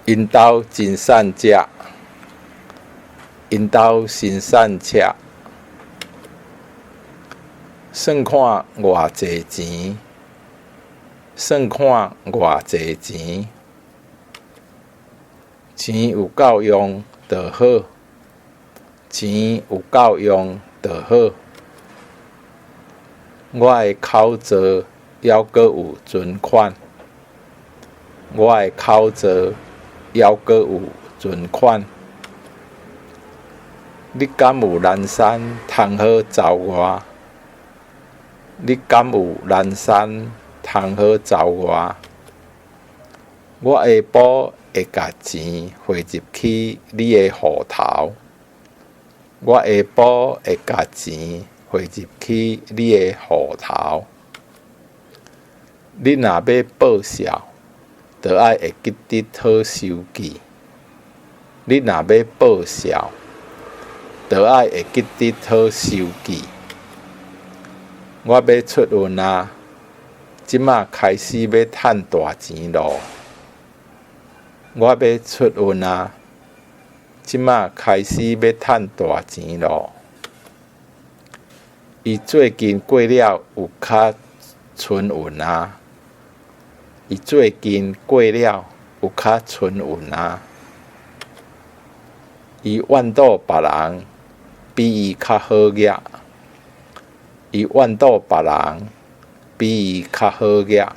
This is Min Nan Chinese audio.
𪜶兜真散食，𪜶兜真散赤。算看偌濟錢，算看偌濟錢。錢有夠用就好，錢有夠用就好。我的口座猶閣有存款，我的口座猶閣有存款。你敢有南山通好招我？你敢有南山通好招我？我下晡會共錢匯入去你的戶頭。我下晡會共錢匯入去你的戶頭。你若欲報數，就愛會記得討收據。你若欲報數，就愛會記得討收據。我欲出運矣，這馬開始欲趁大錢囉。我欲出運矣，這馬開始欲趁大錢囉。伊最近過了有較春運矣。伊最近過了有較春運矣。伊怨妒別人比伊較好額。伊怨妒別人比伊較好額。